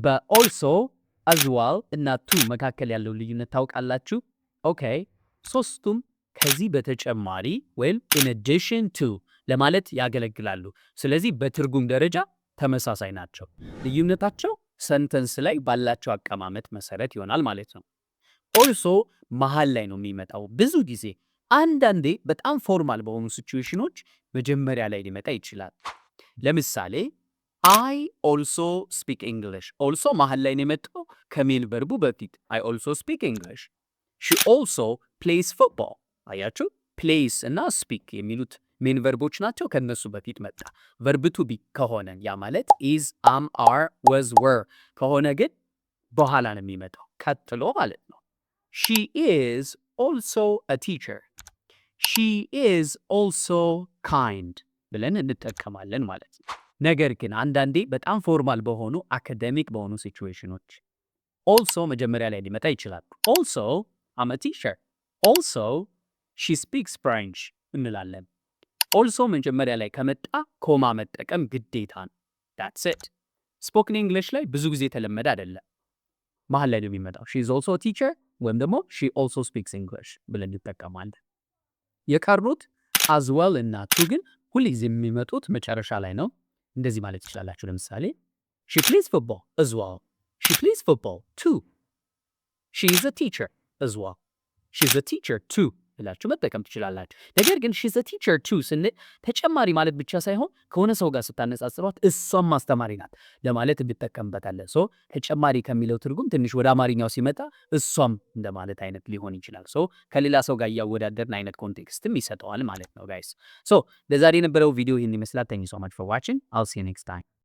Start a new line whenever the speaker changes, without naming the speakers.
በ also፣ as well እና too መካከል ያለው ልዩነት ታውቃላችሁ? Okay፣ ሶስቱም ከዚህ በተጨማሪ ወይም in addition to ለማለት ያገለግላሉ። ስለዚህ በትርጉም ደረጃ ተመሳሳይ ናቸው። ልዩነታቸው sentence ላይ ባላቸው አቀማመጥ መሰረት ይሆናል ማለት ነው። Also መሃል ላይ ነው የሚመጣው ብዙ ጊዜ። አንዳንዴ በጣም formal በሆኑ situation ኖች መጀመሪያ ላይ ሊመጣ ይችላል። ለምሳሌ "I also speak English"። Also መሃል ላይ ነው የመጣው ከ main verb ኡ በፊት። "I also speak English." "She also plays football።" አያችሁ፣ plays እና speak የሚሉት main verb ኦች ናቸው። ከነሱ በፊት መጣ። Verb to be ከሆነ፣ ያ ማለት is፣ am፣ are፣ was፣ were ከሆነ ግን በኋላ ነው የሚመጣው፣ ቀጥሎ ማለት ነው። "She is also a teacher." "She is also kind" ብለን እንጠቀማለን ማለት ነው። ነገር ግን አንዳንዴ በጣም formal በሆኑ፣ academic በሆኑ situation ኖች also መጀመሪያ ላይ ሊመጣ ይችላል። "Also I'm a teacher." "Also she speaks French" እንላለን። Also መጀመሪያ ላይ ከመጣ comma መጠቀም ግዴታ ነው። That's it። Spoken English ላይ ብዙ ጊዜ የተለመደ አይደለም። መሀል ላይ ነው የሚመጣው። "She is also teacher" ወይም ደግሞ "She also speaks English" ብለን እንጠቀማለን። የቀሩት as well እና too ግን ሁልጊዜ የሚመጡት መጨረሻ ላይ ነው። እንደዚህ ማለት ትችላላችሁ። ለምሳሌ "She plays football as well." "She plays football too." "She is a teacher as well." "She is a teacher too" ብላችሁ መጠቀም ትችላላችሁ። ነገር ግን "She's a teacher too" ስንል ተጨማሪ ማለት ብቻ ሳይሆን ከሆነ ሰው ጋር ስታነጻጽሯት እሷም አስተማሪ ናት ለማለት እንጠቀምበታለን። So ተጨማሪ ከሚለው ትርጉም ትንሽ ወደ አማርኛው ሲመጣ እሷም እንደማለት አይነት ሊሆን ይችላል። So ከሌላ ሰው ጋር እያወዳደርን አይነት context ም ይሰጠዋል ማለት ነው guys። So ለዛሬ የነበረው ቪዲዮ ይህን ይመስላል። Thank you so much for watching. I'll see you next time.